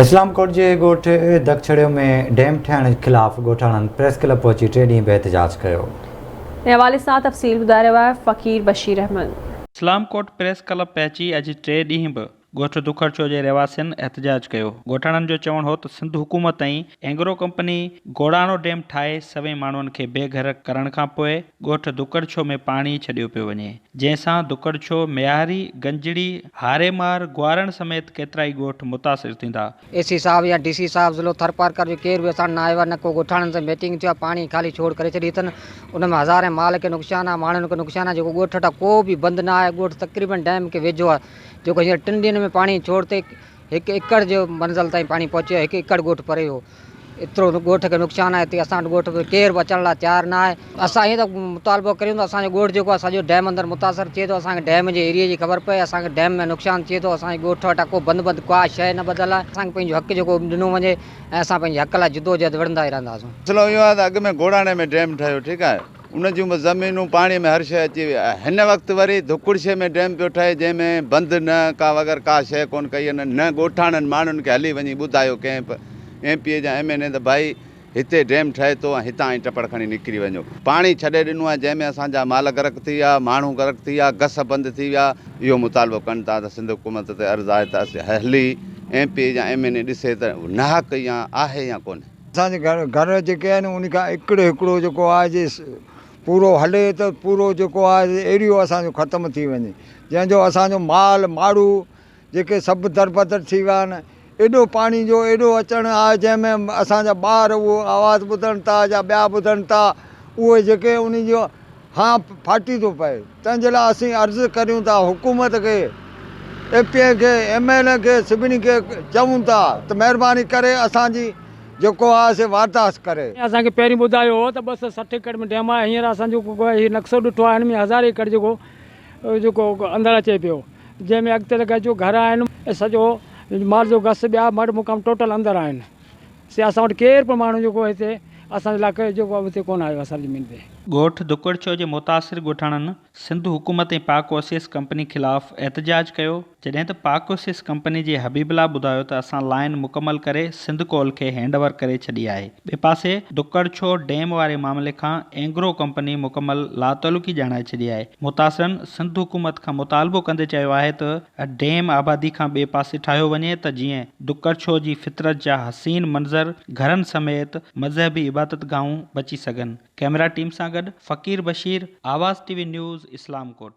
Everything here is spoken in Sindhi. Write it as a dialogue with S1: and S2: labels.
S1: اسلام ڪوٽ جي ڳوٺ دڪڇڙيو ۾ ڊيم ٺاهڻ خلاف ڳوٺاڻن پريس ڪلب پهچي ٽي ڏينهن به احتجاج ڪيو.
S2: ان حوالي سان تفصيل ٻڌائي رهيو آهي فقير بشير احمد.
S3: اسلام ڪوٽ پريس ڪلب پهچي اڄ ٽي ڏينهن به ڳوٺ دکڙڇو جي رهواسين احتجاج ڪيو. ڳوٺاڻن جو چوڻ هو ته سنڌ حڪومت ۽ اينگرو ڪمپني گوڙاڻو ڊيم ٺاهي سوين ماڻهن کي بي گهر ڪرڻ کانپوء ڳوٺ دڪڙڇو ۾ پاڻي ڇڏيو پيو وڃي، جنهن سان دڪڙڇو، ميهاري، گنجڙي، هاريمار، گوارڻ سميت ڪيترائي ڳوٺ متاثر ٿيندا.
S4: اي سي صاحب يا ڊي سي صاحب ضلعو ٿرپارڪر جو ڪير به اسان وٽ نه آيو آهي نه ڪو ڳوٺاڻن سان ميٽنگ ٿيو آهي پاڻي خالي ڇوڙ ڪري ڇڏي اٿن ان ۾ هزارين مال کي نقصان آهي ماڻهن کي نقصان آهي جيڪو ڳوٺ وٽ ڪو به بند نه آهي ڳوٺ تقريبن ڊيم کي ويجهو آهي جيڪو هينئر ٽن ڏينهن ۾ پاڻي ڇوڙ تي هڪ ايڪڙ جو منزل تائين پاڻي پهچي ويو هڪ ايڪڙ ڳوٺ پري هو ايترو ڳوٺ کي نقصان آهي هتي اسان وٽ ڳوٺ ۾ ڪير به اچڻ لاء تيار نه آهي اسان ائين ته مطالبو ڪريون ته اسان جو ڳوٺ جيڪو آهي سڄو ڊيم اندر متاثر ٿئي ٿو اسان کي ڊيم جي ايريي جي خبر پئي اسان کي ڊيم ۾ نقصان ٿئي ٿو اسان جي ڳوٺ وٽ ڪو بند بند ڪا شيء نه ٻڌل آهي اسان کي پنهنجو حق جيڪو ڏنو وڃي ۽ اسان پنهنجي حق لاء جدوجهد وڙهندا ئي رهنداسون.
S5: مسئلو اهو آهي ته اڳ ۾ گوڙاڻي ۾ ڊيم ٺهيو ٺيڪ آهي ان جون به زمينون پاڻي ۾ هر شيء اچي وئي آهي هن وقت وري ڌڪڙشي ۾ ڊيم پيو ٺهي جنهن ۾ بند نه ڪا وغيره ڪا شيء ڪونه ڪئي آهي نه ڳوٺاڻن ماڻهن کي هلي وڃي ٻڌايو ڪنهن به ايم پي اي يا ايم اين اي ته ڀائي هتي ڊيم ٺهي ٿو ۽ هتان ائين ٽپڙ کڻي نڪري وڃو. پاڻي ڇڏي ڏنو آهي جنهن ۾ اسان جا مال غرق ٿي ويا، ماڻهو غرق ٿي ويا، گس بند ٿي ويا. اهو مطالبو ڪن ٿا ته سنڌ حڪومت تي عرض آهي ته اسين هلي ايم پي اي يا ايم اين اي ڏسي ته ناحق يا آهي يا ڪونهي.
S6: اسان جي گهر گهر جيڪي آهن ان کان ايڪڙ هڪڙو جيڪو آهي جي پورو هلي ته پورو جيڪو آهي ايريو اسان جو ختم ٿي وڃي جنهن جو اسان جو مال ماڙو جيڪي سڀ دربدر ٿي ويا آهن. ايڏو پاڻي جو ايڏو اچڻ آهي جنهن ۾ اسان جا ٻار اهو آواز ٻڌن ٿا يا ٻيا ٻڌن ٿا اهي جيڪي انهي جو هانء ڦاٽي ٿو پئي تنهن جي لاء اسين عرض ڪريون ٿا حڪومت کي اي پي اي کي ايم اين اي کي سڀني کي چئون ٿا ته مهرباني ڪري اسان جي جيڪو آهي سي وارداس ڪري.
S7: اسان کي پهرين ٻڌايو هو ته 260 ايڪڙ ۾ ڊيم آهي هينئر اسان جو هي نقشو ڏٺو آهي هن ۾ هزار ايڪڙ جيڪو جيڪو اندر اچي پيو جنهن ۾ اڳتي لڳ جو گهر آهن ۽ سڄو مال جو گس ٻيا مڙ مقام ٽوٽل اندر آهن سي اسان وٽ ڪير به ماڻهو جيڪو هتي اسان جي لاء جيڪو هتي ڪونه آيو اسان جي زمين تي.
S3: ڳوٺ دڪڙڇو جي متاثر ڳوٺاڻن سنڌ حڪومت ۽ پاڪ اوسيس ڪمپني خلاف احتجاج ڪيو، جڏهن ته پاڪ اوسيس ڪمپني جي حبيب الله ٻڌايو ته اسان لائين مڪمل ڪري سنڌ ڪول کي هينڊ اوور ڪري ڇڏي آهي. ٻئي پاسي دڪڙڇو ڊيم واري معاملي کان اينگرو ڪمپني مڪمل لاتعلقي ڄاڻائي ڇڏي آهي. متاثرن سنڌ حڪومت کان مطالبو ڪندي چيو آهي ته ڊيم آبادي کان ٻئي پاسي ٺاهيو وڃي ته جيئن دڪڙڇو جي فطرت جا حسين منظر گهرن سميت مذهبي عبادتگاهون بچي سگهن. ڪئميرا ٽيم سان گڏ Faqir Bashir, Awaz T V news, Islamkot.